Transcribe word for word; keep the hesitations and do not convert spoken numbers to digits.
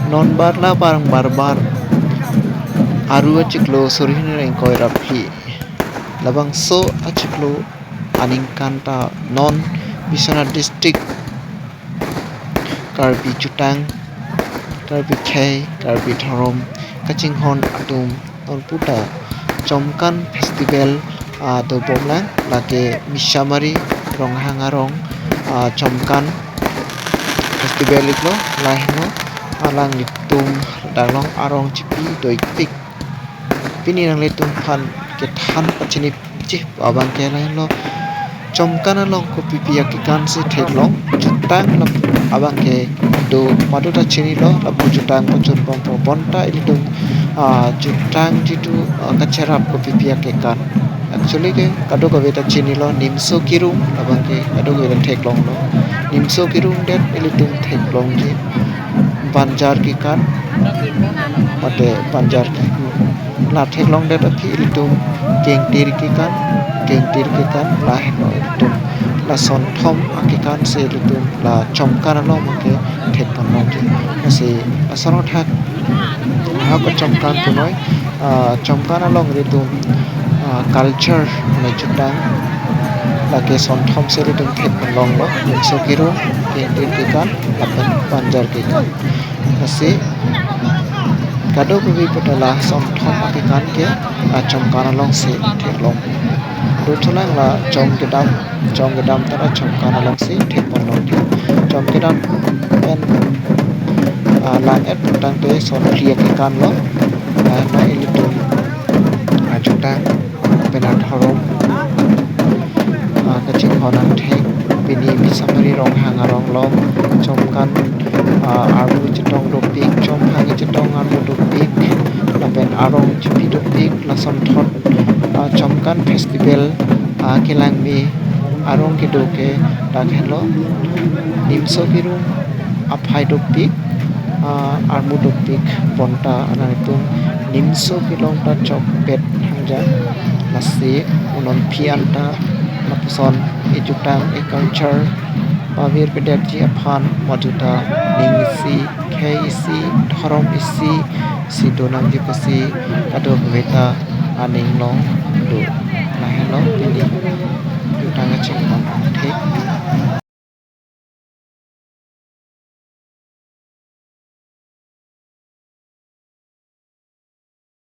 Non barla parang barbar aru achiklo suri hini ingkoi ra phli. Labangso achiklo aningkan ta non Biswanath District Karbi Chutang, Karbi Khei, Karbi Dhorom kachinghon atum non puta Chomkan Festival, ah, dobom lang, lake Misamari Ronghang arong, ah, Chomkan Festival iklo, laheno alanglitum daklong arong chipi doipik. Pini nanglitum aphan kethan pachini chih abang ke lahelo. Chomkan along kopipi akekan si theklong, Chutang lam abang ke do, madu ta chinilo, lapu Chutang pachun pon po bonta ilitum, ah, Chutang jitu, ah, kacherap kopipi akekan. Actually ke kadokave ta chinilo, Nimso Kirung abang ke kadokave ta theklonglo. Nimso Kirung det ilitum theklongji Banjar kekan, mate Banjar ke la theklongdet aphi ilitum Kengtir kekan, Kengtir kekan laheno ilitum la Sonthom akekan si ilitum la Chomkan along ke thekponlongji. Lasi lason athak nahok Chomkan punoi, ah, Chomkan along ilitum, ah, culture mane Chutang lake Sonthom si ilitum thekponlonglo, Nimso Kirung, Kengtir kekan lapen Banjar kekan. Lasi kadokave puta la Sonthom akekan ke la Chomkan along si theklong. Dothulang la Chong kedam, Chong kedam ta la Chomkan along si thekponlongji. Chong kedam pen, ah, lang-et putangte son phli akekanlo. Ah, na ilitum, ah, Chutang pen adhorom, ah, kachinghon angthek, pini Misamari Ronghang arong along Chomkan, ah, armu chetong dopik, chomphang chetong armu dopik, lapen arong chipi dopik, lasonthot, ah, Chomkan Festival, ah, kelang me arong kedo ke dak henlo, Nimso Kirung aphai dopik, ah, armu dopik bonta alanglitum Nimso kelong ta chokpet hangja. Lasi unonphi anta lapuson e-Chutang e-culture pavirpedetji aphan madu ta ning isi, khei isi, dhorom isi si donangji pusi kadokave ta aning along do. Lahenlo pini Chutang kachinghon angthek.